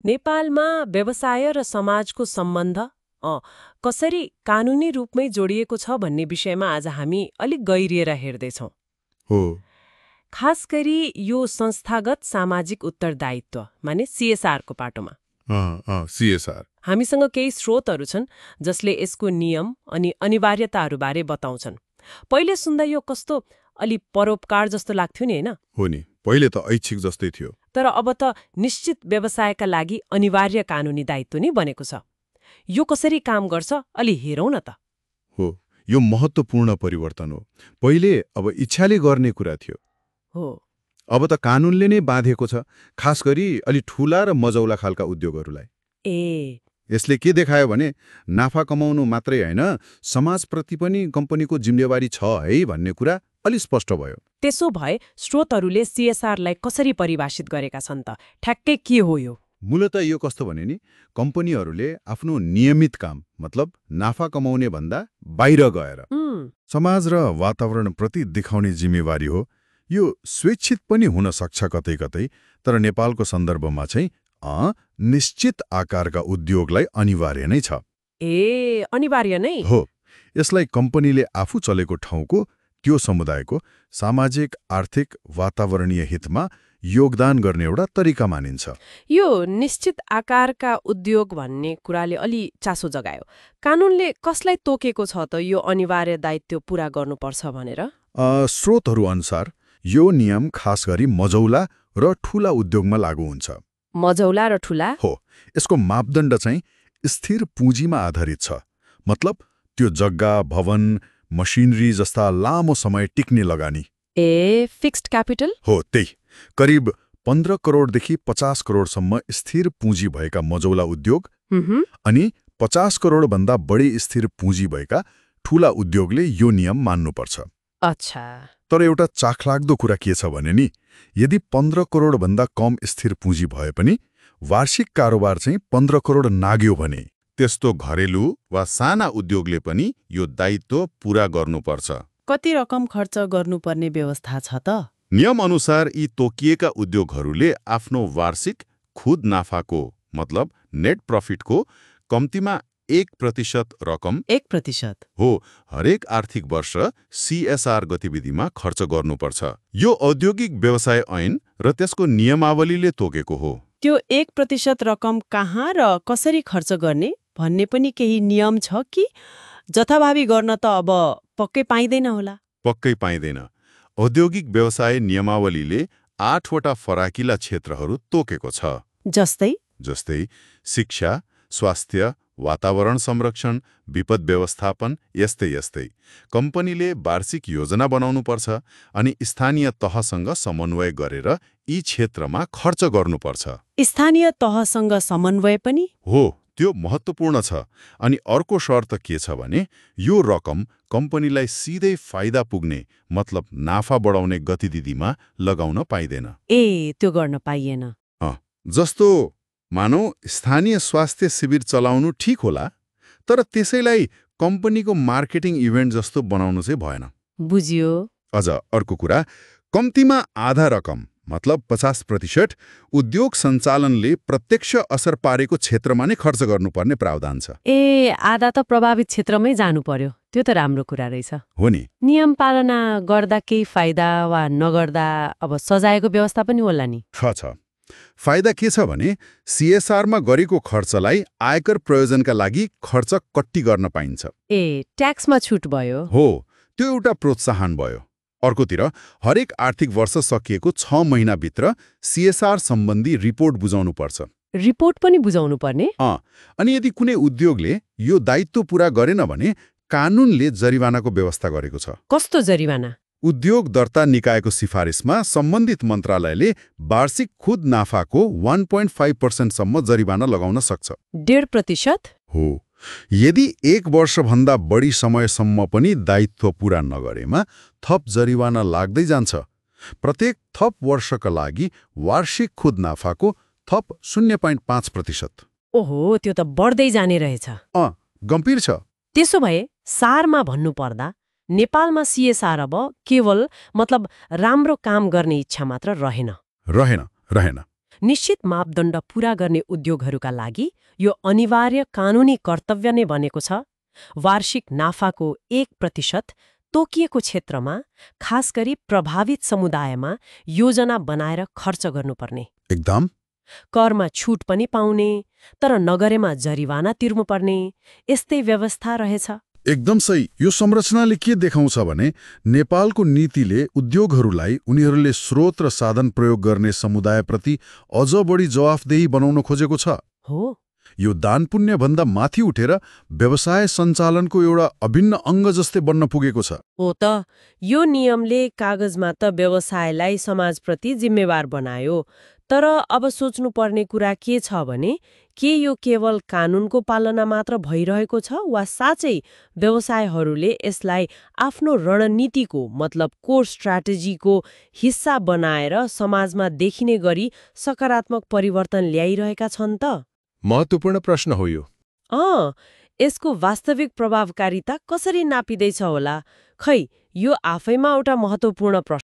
नेपालमा व्यवसाय र समाजको सम्बन्ध कसरी कानुनी रूपमै जोडिएको छ भन्ने विषयमा आज हामी अलिक गहिरिएर हेर्दैछौँ। हो। खास गरी यो संस्थागत सामाजिक उत्तरदायित्व माने सीएसआरको पाटोमा। सीएसआर। हामीसँग केही स्रोतहरू छन् जसले यसको नियम अनि अनिवार्यताहरूबारे बताउँछन्। पहिले सुन्दा यो कस्तो अलि परोपकार जस्तो लाग्थ्यो नि, होइन? हो नि, पहिले त ऐच्छिक जस्तै थियो। तर अब त निश्चित व्यवसायका लागि अनिवार्य कानुनी दायित्व नै बनेको छ। यो कसरी काम गर्छ अलि हेरौँ न त। हो, यो महत्त्वपूर्ण परिवर्तन हो। पहिले अब इच्छाले गर्ने कुरा थियो। हो। अब त कानुनले नै बाँधेको छ, खास गरी अलि ठूला र मजौला खालका उद्योगहरूलाई। ए। यसले के देखायो भने नाफा कमाउनु मात्रै होइन, समाजप्रति पनि कम्पनीको जिम्मेवारी छ है भन्ने कुरा अलि स्पष्ट भयो। त्यसो भए स्रोतहरूले सीएसआरलाई कसरी परिभाषित गरेका छन् त? ठ्याक्कै के हो यो? मूलत यो कस्तो भने नि, कम्पनीहरूले आफ्नो नियमित काम मतलब नाफा कमाउने भन्दा बाहिर गएर समाज र वातावरणप्रति देखाउने जिम्मेवारी हो। यो स्वेच्छित पनि हुन सक्छ कतै कतै, तर नेपालको सन्दर्भमा चाहिँ निश्चित आकारका उद्योगलाई अनिवार्य नै छ। ए, अनिवार्य नै हो। यसलाई कम्पनीले आफू चलेको ठाउँको त्यो समुदायको सामाजिक आर्थिक वातावरणीय हितमा योगदान गर्ने एउटा तरिका मानिन्छ। यो निश्चित आकारका उद्योग भन्ने कुराले अलि चासो जगायो। कानुनले कसलाई तोकेको छ त यो अनिवार्य दायित्व पूरा गर्नुपर्छ भनेर? स्रोतहरू अनुसार यो नियम खास गरी मजौला र ठूला उद्योगमा लागू हुन्छ। मजौला र ठूला? हो। यसको मापदण्ड चाहिँ स्थिर पुँजीमा आधारित छ। मतलब त्यो जग्गा, भवन, मसिनरी जस्ता लामो समय टिक्ने लगानी। ए, फिक्स्ड क्यापिटल? हो, त्यही। करिब 15 करोडदेखि 50 करोडसम्म स्थिर पुँजी भएका मजौला उद्योग अनि 50 करोडभन्दा बढी स्थिर पुँजी भएका ठूला उद्योगले यो नियम मान्नुपर्छ। अच्छा। तर एउटा चाखलाग्दो कुरा के छ भने नि, यदि 15 करोडभन्दा कम स्थिर पुँजी भए पनि वार्षिक कारोबार चाहिँ 15 करोड नाग्यो भने त्यस्तो घरेलु वा साना उद्योगले पनि यो दायित्व पूरा गर्नुपर्छ। कति रकम खर्च गर्नुपर्ने व्यवस्था छ त? नियम अनुसार यी तोकिएका उद्योगहरूले आफ्नो वार्षिक खुद नाफाको मतलब नेट प्रफिटको कम्तीमा 1% रकम 1% हो हरेक आर्थिक वर्ष सीएसआर गतिविधिमा खर्च गर्नुपर्छ। यो औद्योगिक व्यवसाय ऐन र त्यसको नियमावलीले तोकेको हो। त्यो 1% रकम कहाँ र कसरी खर्च गर्ने भन्ने पनि केही नियम छ कि जथाभावी गर्न त अब पक्कै पाइँदैन होला? पक्कै पाइँदैन। औद्योगिक व्यवसाय नियमावलीले 8 वटा फराकिला क्षेत्रहरू तोकेको छ। जस्तै शिक्षा, स्वास्थ्य, वातावरण संरक्षण, विपद व्यवस्थापन, यस्तै। कम्पनीले वार्षिक योजना बनाउनुपर्छ अनि स्थानीय तहसँग समन्वय गरेर यी क्षेत्रमा खर्च गर्नुपर्छ। स्थानीय तहसँग समन्वय पनि? हो, त्यो महत्त्वपूर्ण छ। अनि अर्को शर्त के छ भने यो रकम कम्पनीलाई सिधै फाइदा पुग्ने मतलब नाफा बढाउने गतिविधिमा लगाउन पाइँदैन। ए, त्यो गर्न पाइएन। जस्तो मानौ स्थानीय स्वास्थ्य शिविर चलाउनु ठिक होला, तर त्यसैलाई कम्पनीको मार्केटिङ इभेन्ट जस्तो बनाउनु चाहिँ भएन। बुझियो। अझ अर्को कुरा, कम्तीमा आधा रकम मतलब 50% उद्योग सञ्चालनले प्रत्यक्ष असर पारेको क्षेत्रमा नै खर्च गर्नुपर्ने प्रावधान छ। ए, आधा त प्रभावित क्षेत्रमै जानु पर्यो। त्यो त राम्रो कुरा रहेछ। हो नि। नियम पालना गर्दा केही फाइदा वा नगर्दा अब सजायको व्यवस्था पनि होला नि? छ। फाइदा के छ भने सीएसआरमा गरेको खर्चलाई आयकर प्रयोजनका लागि खर्च कट्टी गर्न पाइन्छ। ए, ट्याक्समा छुट भयो। हो, त्यो एउटा प्रोत्साहन भयो। अर्कोतिर हरेक आर्थिक वर्ष सकिएको 6 महिनाभित्र सीएसआर सम्बन्धी रिपोर्ट बुझाउनु पर्छ। रिपोर्ट पनि बुझाउनु पर्ने? अनि यदि कुनै उद्योगले यो दायित्व पूरा गरेन भने कानुनले जरिवानाको व्यवस्था गरेको छ। कस्तो जरिवाना? उद्योग दर्ता निकायको सिफारिसमा सम्बन्धित मन्त्रालयले वार्षिक खुद नाफाको 1.5% सम्म जरिवाना लगाउन सक्छ। 1.5%? हो। यदि 1 वर्षभन्दा बढी समयसम्म पनि दायित्व पूरा नगरेमा थप जरिवाना लाग्दै जान्छ। प्रत्येक थप वर्षका लागि वार्षिक खुद नाफाको थप 0.5%। ओहो, त्यो त बढ्दै जाने रहेछ। गम्भीर छ। त्यसो भए सारमा भन्नुपर्दा नेपालमा सीएसआर अब केवल मतलब राम्रो काम गर्ने इच्छा मात्र रहेन। निश्चित मापदण्ड पूरा गर्ने उद्योगहरूका लागि यो अनिवार्य कानूनी कर्तव्य नै बनेको छ। वार्षिक नाफाको 1% तोकिएको क्षेत्रमा, खास गरी प्रभावित समुदायमा योजना बनाएर खर्च गर्नुपर्ने। एकदम। करमा छुट पनि पाउने, तर नगरेमा जरिवाना तिर्नुपर्ने, यस्तै व्यवस्था रहेछ। एकदम सही। यो संरचनाले के देखाउँछ भने नेपालको नीतिले उद्योगहरूलाई उनीहरूले स्रोत र साधन प्रयोग गर्ने समुदायप्रति अझ बढी जवाफदेही बनाउन खोजेको छ। हो, यो दान पुण्यभन्दा माथि उठेर व्यवसाय सञ्चालनको एउटा अभिन्न अङ्ग जस्तै बन्न पुगेको छ। हो त यो नियमले कागजमा त व्यवसायलाई समाजप्रति जिम्मेवार बनायो, तर अब सोच्नुपर्ने कुरा के छ भने के यो केवल कानूनको पालना मात्र भइरहेको छ वा साँच्चै व्यवसायहरूले यसलाई आफ्नो रणनीतिको मतलब कोर स्ट्र्याटेजीको हिस्सा बनाएर समाजमा देखिने गरी सकारात्मक परिवर्तन ल्याइरहेका छन् त? महत्त्वपूर्ण प्रश्न हो यो। यसको वास्तविक प्रभावकारिता कसरी नापिँदैछ होला? खै, यो आफैमा एउटा महत्त्वपूर्ण प्रश्न